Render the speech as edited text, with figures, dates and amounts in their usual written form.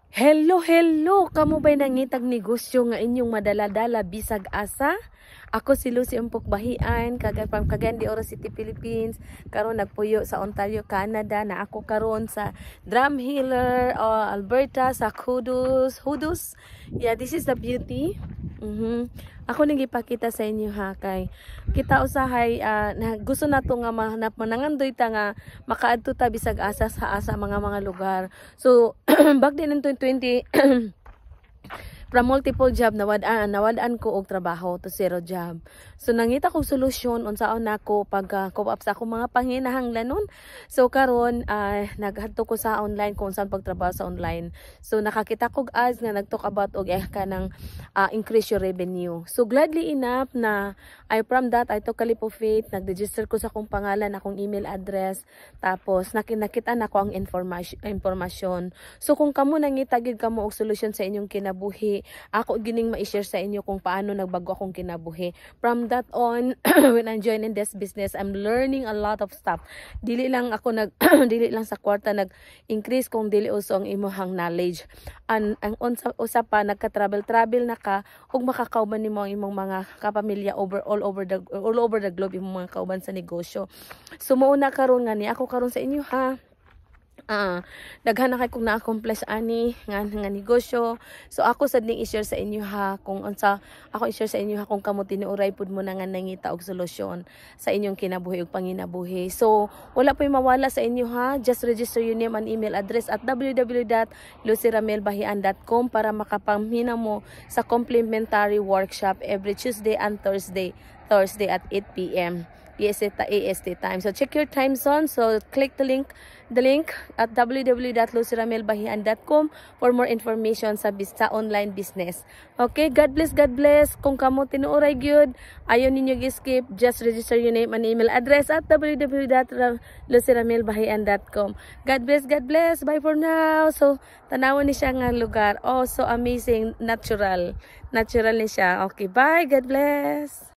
Hello, hello! Kamo ba'y nangitag negosyo nga inyong madala-dala bisag asa? Ako si Lucy Umpok Bahian, kagay from Cagayan de Oro City, Philippines. Karon nagpuyo sa Ontario, Canada. Na ako karon sa Drumheller, Alberta, sa Kudus, Hudus. Yeah, this is the beauty. Ako ning gipakita sa inyo ha, kay kita usahay na gusto nato nga manangandoy ta nga makaadto ta bisag asa sa asa mga lugar. So back then in 2020, from multiple job, nawad-an ko og trabaho to zero job. So nangita kog solusyon unsaon nako pag cope up sa akong mga panginahanglanon. So karon naghadto ko sa online kung saan pagtrabaho sa online. So nakakita kog ads nga nagtalk about og kanang increase your revenue. So gladly enough na I from that I took a leap of faith, nag-register ko sa akong pangalan, akong email address, tapos nakita nako ang impormasyon. So kung kamo nangita gid kamo og solusyon sa inyong kinabuhi, ako gining ma-share sa inyo kung paano nagbago akong kinabuhi. From that on, when I'm joining this business, I'm learning a lot of stuff. Dili lang sa kwarta nag-increase kung dili uso ang imuhang knowledge. Ang unsa usa pa, nagka-travel travel na ka ug makakauban nimo ang imong mga kapamilya over all over the globe, imong mga kauban sa negosyo. So mao na karon nga ni ako karon sa inyo ha. Daghan na kay kong na-accomplish ani nga negosyo. So ako sad ning i-share sa inyo ha, kung unsa ako i-share sa inyo ha, kung kamo tinuoray pud mo na nga nangita og solusyon sa inyong kinabuhi ug panginabuhi. So wala po'y mawala sa inyo ha. Just register your name and email address at www.lucyramelbahian.com para makapamhina mo sa complimentary workshop every Tuesday and Thursday at 8 p.m. EST, AST time. So check your time zone. So click the link at www.lucyramelbahian.com for more information sa online business. Okay, God bless, God bless. Kung kamo tinuoray gyud, ayaw ninyo gi-skip, just register your name and email address at www.lucyramelbahian.com. God bless, God bless. Bye for now. So, tanawan ni siya nga lugar. Oh, so amazing, natural. Natural ni siya. Okay, bye. God bless.